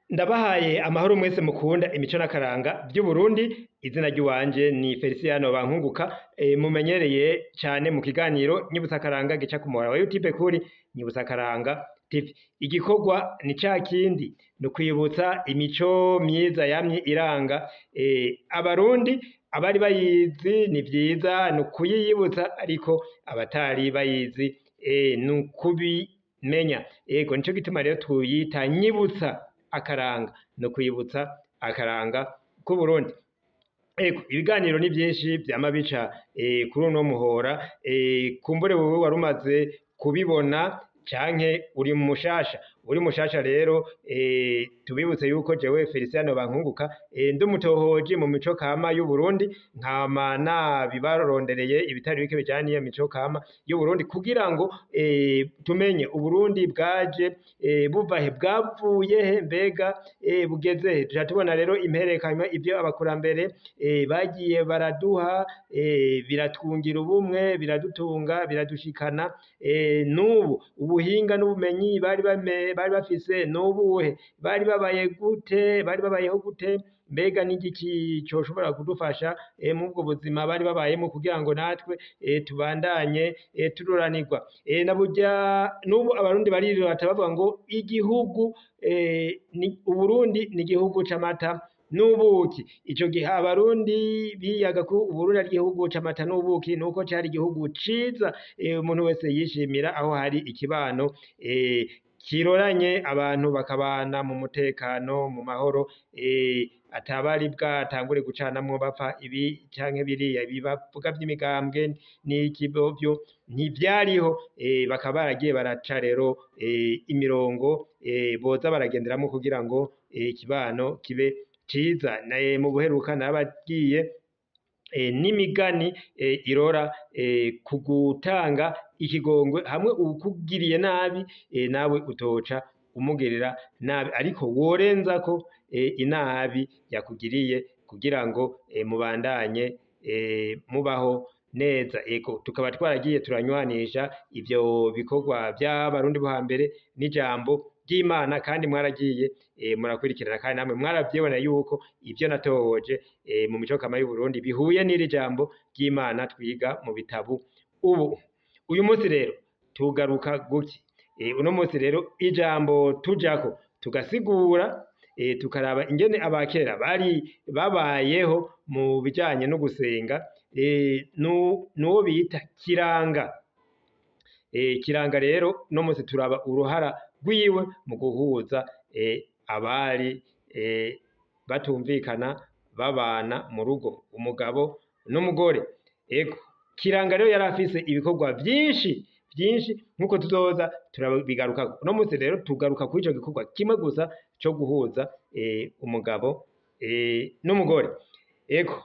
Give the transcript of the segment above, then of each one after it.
Ndabahaye amahoro mwese mukunda imico n'akaranga vy'Uburundi. Izina ry'iwanje ni Feliciano Bankunguka, mumenyereye cane mu kiganiro Nyibutsa Akaranga gica ku muhora wa YouTube kuri Nyibutsa Akaranga TV. Igikorwa ni ca kindi, ni ukwibutsa imico myiza yamye iranga Abarundi. Abari bayizi ni vyiza, ni ukuyiyibutsa, ariko abatari bayizi ni ukubimenya. Ego, nico gituma rero tuyita Nyibutsa Akaranga, ni ukwibutsa akaranga k'Uburundi. Ego, ibiganiro ni vyinshi vyama bica kuri uno muhora. Kumbure wewe wari umaze kubibona canke uri mushasha. Uri mushasha rero, tubibutse yuko jewe Feliciano Bankunguka ndi umutohoji mu mico kama y'Uburundi, nkama nabibarondereye ibitari bike bijanye n'iyo mico kama y'Uburundi kugira ngo tumenye Uburundi bwaje buva he, bwavuye he, mbega bugeze he. Tuca tubona rero impererekanywa ivyo abakurambere bagiye baraduha, biratwungira ubumwe, biradutunga, biradushikana n'ubu. Ubuhinga n'ubumenyi bari bafise n'ubuhe? Bari babaye gute? Bari babayeho gute? Mbega n'igiki coshobora kudufasha mubwo buzima bari babayemwo kugira ngo natwe tubandanye turoranirwa? Na burya n'ubu Abarundi barirata bavuga ngo igihugu ni Uburundi, ni igihugu c'amata n'ubuki. Ico gihe Abarundi biyaga ko Uburundi ari igihugu c'amata n'ubuki nuko cari igihugu ciza, umuntu wese yishimira, aho hari ikibano kiroranye, abantu bakabana mu mutekano, mu mahoro, atabari bwatangure gucanamwo bapfa ibi canke biriya. Ibi bavuga vy'imigambwe n'iki vyovyo ntivyariho. Bakaba baragiye baraca rero imirongo boza baragenderamwo kugira ngo ikibano kibe ciza. Mu buheruka narabagiye n'imigani irora ku gutanga ikigongwe hamwe uwukugiriye nabi, nawe utoca umugirira nabi, ariko worenzako inabi yakugiriye kugira ngo mubandanye mubaho neza. Ego, tukaba twaragiye turanywanisha ivyo bikorwa vy'Abarundi bo hambere n'ijambo ry'Imana, kandi mwaragiye murakurikirana, kandi namwe mwaravyibonera yuko ivyo natohoje mu mico kama y'Uburundi bihuye n'iri jambo ry'Imana twiga mu bitabu ubu. Uyu munsi rero tugaruka guki? Uno munsi rero ijambo tujako tugasigura, tukaraba ingene abakera bari babayeho mu bijanye no gusenga, nuwo bita Kiranga. Kiranga rero uno munsi turaba uruhara rwiwe mu guhuza abari batumvikana babana mu rugo, umugabo n'umugore. Ego, Kiranga rero yari afise ibikorwa vyinshi vyinshi nkuko tuzoza turabigarukako. Uno munsi rero tugaruka kuri ico gikorwa kimwe gusa co guhuza umugabo n'umugore. Ego,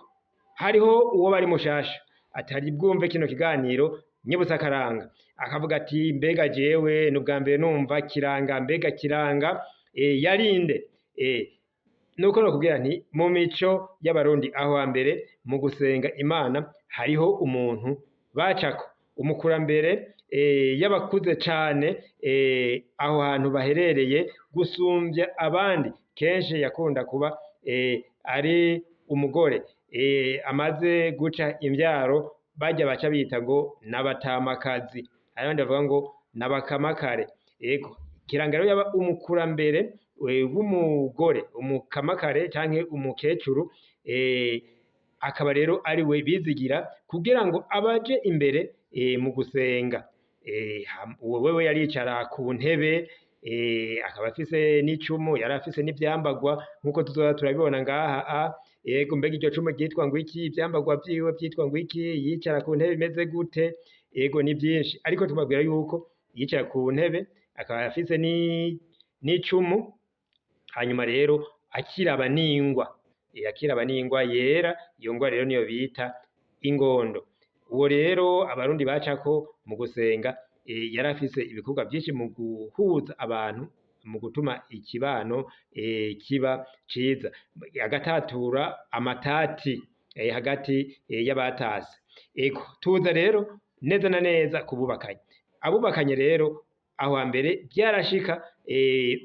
hariho uwo bari mushasha atari bwumve kino kiganiro Nyibutsa Akaranga, akavuga ati: "Mbega jewe ni ubwa mbere numva Kiranga, mbega Kiranga yarinde?" Nuko nokubwira nti mu mico y'Abarundi aho hambere mu gusenga Imana hariho umuntu bacako, umukurambere y'abakuze cane aho hantu baherereye gusumvya abandi. Kenshi yakunda kuba ari umugore amaze guca imvyaro, barya baca bita ngo n'abatamakazi, hari abandi bavuga ngo n'abakamakare. Ego, Kiranga rero yaba umukurambere w'umugore umukamakare canke umukecuru, akaba rero ari we bizigira kugira ngo abaje imbere mu gusenga. Uwo wewe yaricara ku ntebe, akaba afise n'icumu, yari afise n'ivyambagwa nkuko tuzoza turabibona ngaha. Ego, mbega iryo cumu ryitwa ngo iki? Ivyambagwa vyiwe vyitwa ngo iki? Yicara ku ntebe imeze gute? Ego, ni vyinshi, ariko tubabwira yuko yicara ku ntebe, akaba afise n'icumu, hanyuma rero akiraba n'ingwa, akiraba n'ingwa yera. Iyo ngwa rero niyo bita ingondo. Uwo rero Abarundi bacako mu gusenga, yari afise ibikorwa vyinshi mu guhuza abantu, mu gutuma ikibano kiba ciza, agatatura amatati hagati y'abatase. Ego, tuza rero neza na neza kububakanye. Abubakanye rero Aho hambere vyarashika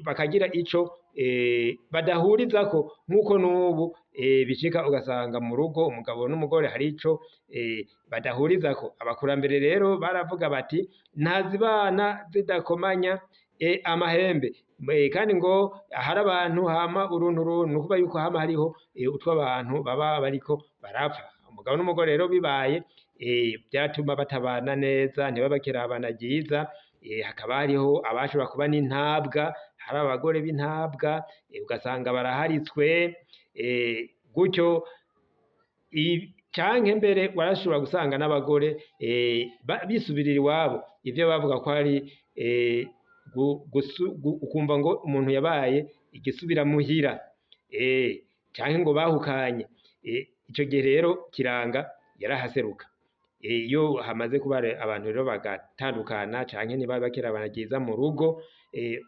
bakagira ico badahurizako, nk'uko n'ubu bishika ugasanga mu rugo umugabo n'umugore hari ico badahurizako. Abakurambere rero baravuga bati ntazibana zidakomanya amahembe, kandi ngo ahari abantu hama uruntu runtu, nukuvuga yuko hama hariho utw'abantu baba bariko barapfa. Umugabo n'umugore rero bibaye vyatuma batabana neza, ntibabe bakirabana ryiza, hakaba hariho abashobora kuba n'intabwa, hari abagore b'intabwa, ugasanga baraharitswe gutyo, canke mbere warashobora gusanga n'abagore bisubirira iwabo, ivyo bavuga ko ari ukumva ngo umuntu yabaye igisubiramuhira, canke ngo bahukanye. Ico gihe rero Kiranga yarahaseruka. Iyo hamaze kuba abantu rero bagatandukana canke ntibabe bakirabana ryiza mu rugo,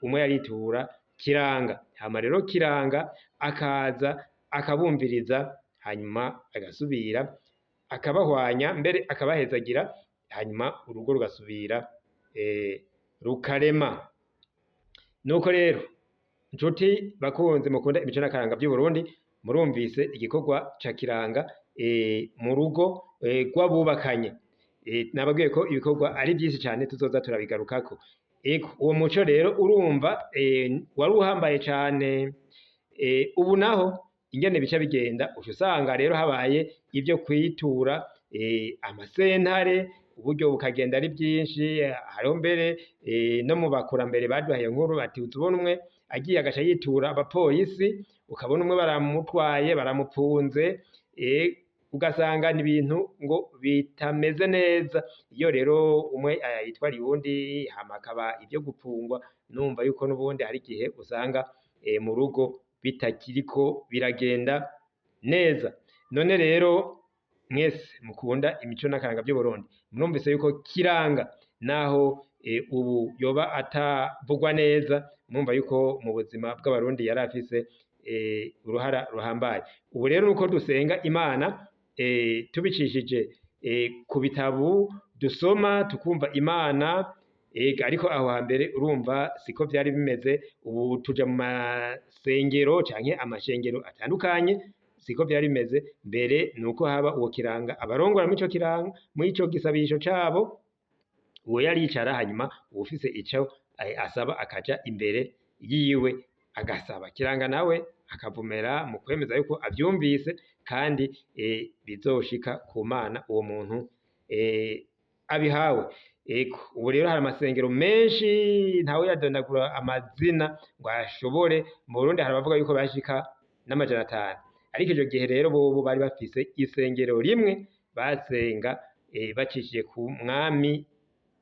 umwe yaritura Kiranga, hama rero Kiranga akaza akabumviriza, hanyuma agasubira akabahwanya, mbere akabahezagira, hanyuma urugo rugasubira rukarema. Nuko rero nshuti bakunzi mukunda imico n'akaranga vy'Uburundi, murumvise igikorwa ca Kiranga mu rugo rw'abubakanye. Nababwiye ko ibikorwa ari vyinshi cane, tuzoza turabigarukako. Ego, uwo muco rero urumva wari uhambaye cane. Ubu naho ingene bica bigenda, uca usanga rero habaye ivyo kwitura amasentare, uburyo bukagenda ari bwinshi. Hariho mbere no mu bakurambere baduhaye inkuru bati uzubona umwe agiye agaca yitura abapolisi, ukabona umwe baramutwaye baramupfunze, ugasanga ni ibintu ngo bitameze neza. Iyo rero umwe yitwariye uwundi hama hakaba ivyo gupfungwa, numva yuko n'ubundi hari igihe usanga mu rugo bitakiriko biragenda neza. None rero mwese mukunda imico n'akaranga vy'Uburundi, murumvise yuko Kiranga naho ubu yoba atavugwa neza, murumva yuko mu buzima bw'Abarundi yari afise uruhara ruhambaye. Ubu rero nuko dusenga Imana tubicishije ku bitabu dusoma tukumva Imana, ariko aho hambere urumva siko vyari bimeze. Ubu tuja mu masengero canke amashengero atandukanye, siko vyari bimeze mbere. Nuko haba uwo Kiranga abarongora mw'ico kiranga, mw'ico gisabisho cabo, uwo yaricara, hanyuma uwufise ico asaba akaja imbere yiwe agasaba. Kiranga nawe akavumera mu kwemeza yuko avyumvise kandi bizoshika ku Mana uwo muntu abihawe. Ego, ubu rero hari amasengero menshi, ntawe yadondagura amazina ngo ayashobore. Mu Burundi hari abavuga yuko bashika n'500, ariko ico gihe rero bobo bari bafise isengero rimwe basenga bacishije ku mwami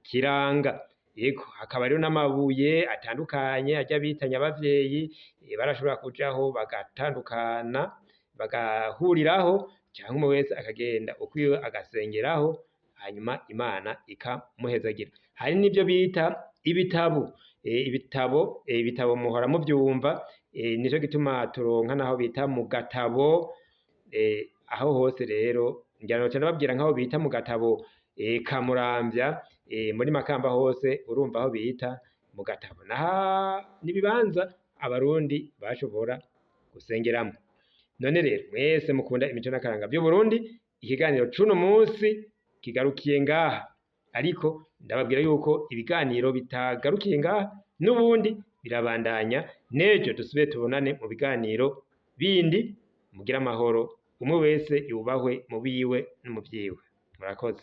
Kiranga. Ego, hakaba rero n'amabuye atandukanye arya bita nyabavyeyi, barashobora kujaho bagatandukana bagahuriraho, canke umwe wese akagenda ukwiwe agasengeraho, hanyuma Imana ikamuhezagira. Hari n'ivyo bita ibitabu, ibitabo muhora muvyumva, nico gituma turonka naho bita mu gatabo. Aho hose rero ngira noca ndababwira nk'aho bita mu gatabo ka Muramvya, muri Makamba hose urumva aho bita mu gatabo. Naha n'ibibanza Abarundi bashobora gusengeramwo. None rero mwese mukunda imico n'akaranga vy'Uburundi, ikiganiro c'uno munsi kigarukiye ngaha, ariko ndababwira yuko ibiganiro bitagarukiye ngaha, n'ubundi birabandanya. N'ejo dusubire tubonane mu biganiro bindi. Mugire amahoro, umwe wese yubahwe mu biwe no mu vyiwe. Murakoze.